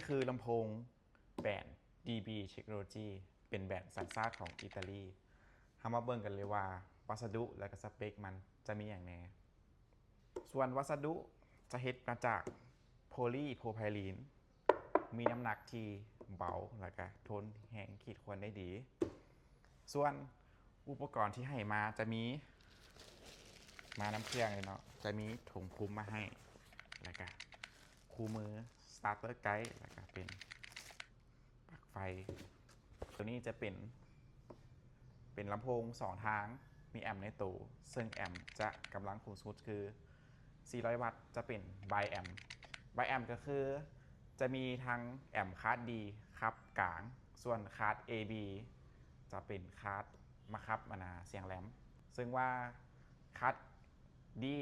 ຄືລຳໂພງແບຣນ ດີບີ Technology ເປັນແບຣນສັນຊາດຂອງອີຕາລີ. ເຮົາມາເບິ່ງກັນເລີຍວ່າວັດສະດຸ ແລະກະສະເປັກມັນຈະມີຫຍັງແດ່. ສ່ວນວັດສະດຸຈະເຮັດມາຈາກໂພລີໂພໄພລີນ ມີນ້ຳໜັກທີ່ເບົາ ແລະກະທົນແຮງຂີດຂ່ວນໄດ້ດີ. ສ່ວນອຸປະກອນທີ່ໃຫ້ມາຈະມີ ມານຳເຄື່ອງເລີຍເນາະ ຈະມີຖົງຄຸມມາໃຫ້ ແລະກະຄູ່ມື ສະຕາເຕີໄກ ແລະກະເປັນ ປລັກໄຟ. ໂຕນີ້ຈະເປັນ ເປັນລຳໂພງສອງທາງ ມີແອມໃນໂຕ ເຊິ່ງແອມຈະກຳລັງສູງສຸດຄືສີ່ຮ້ອຍວັດ ຈະເປັນໄບແອມ. ໄບແອມກະຄືຈະມີທັງແອມຄາດດີ ຄາດກາງ ສ່ວນຄາດເອບີ ຈະເປັນຄາດມາຂັບອັນນາສຽງແຫຼມ ເຊິ່ງວ່າຄາດດີ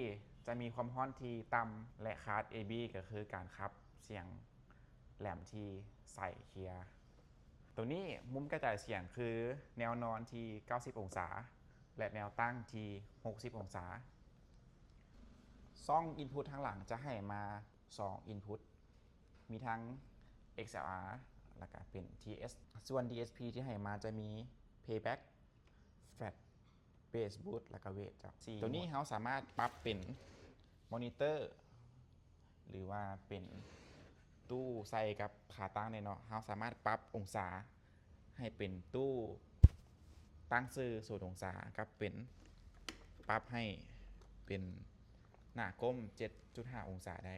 ຈະມີຄວາມຮ້ອນທີ່ຕ່ຳ ແລະຄາດເອບີກະຄືການຂັບສຽງ ແຫຼມທີ່ໃສເຄຍ. ໂຕນີ້ມຸມກະຈາຍສຽງຄືແນວນອນທີ່ເກົ້າສິບອົງສາ ແລະແນວຕັ້ງທີ່ຫົກສິບອົງສາ. ຊ່ອງ input ທາງຫຼັງຈະໃຫ້ມາສອງ input ມີທັງ ເອັກແອລອາ ແລະກະເປັນ ທີເອສ ສ່ວນ ດີເອສພີ ທີ່ໃຫ້ມາຈະມີ playback, flat, bass boost ແລະກະ weight ເຈົ້າ. ໂຕນີ້ເຮົາສາມາດປັບເປັນ monitor ຫຼືວ່າເປັນຕູ້ໃສ່ກັບຂາຕັ້ງໄດ້ເນາະ. ເຮົາສາມາດປັບອົງສາໃຫ້ເປັນຕູ້ຕັ້ງຊື່ສູນອົງສາ ກັບເປັນ ປັບໃຫ້ເປັນໜ້າກົ້ມເຈັດຈຸດຫ້າອົງສາໄດ້.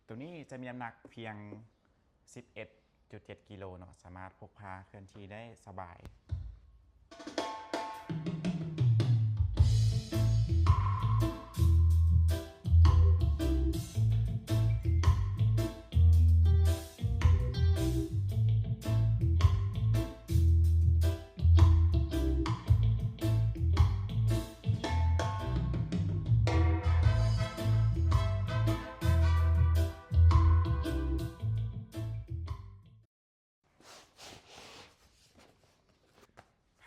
ໂຕນີ້ຈະມີນ້ຳໜັກພຽງສິບເອັດຈຸດເຈັດກິໂລເນາະ ສາມາດພົກພາເຄື່ອນທີ່ໄດ້ສະບາຍ.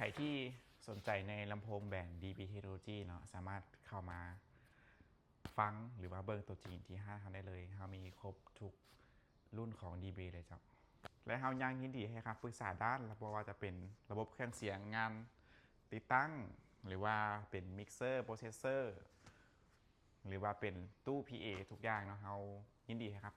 ໃຜທີ່ສົນໃຈໃນລຳໂພງແບຣນ ດີບີ Technology ເນາະ ສາມາດເຂົ້າມາຟັງ ຫຼືວ່າເບິ່ງໂຕຈິງທີ່ຮ້ານເຮົາໄດ້ເລີຍ. ເຮົາມີຄົບທຸກລຸ້ນຂອງ ດີບີ ເລີຍເຈົ້າ. ແລະເຮົາຍັງຍິນດີໃຫ້ຄຳປຶກສາດ້ານ ບໍ່ວ່າຈະເປັນລະບົບເຄື່ອງສຽງ, ງານຕິດຕັ້ງ ຫຼືວ່າເປັນ mixer, processor ຫຼືວ່າເປັນຕູ້ ພີເອ ທຸກຢ່າງເນາະ, ເຮົາຍິນດີໃຫ້ຄຳ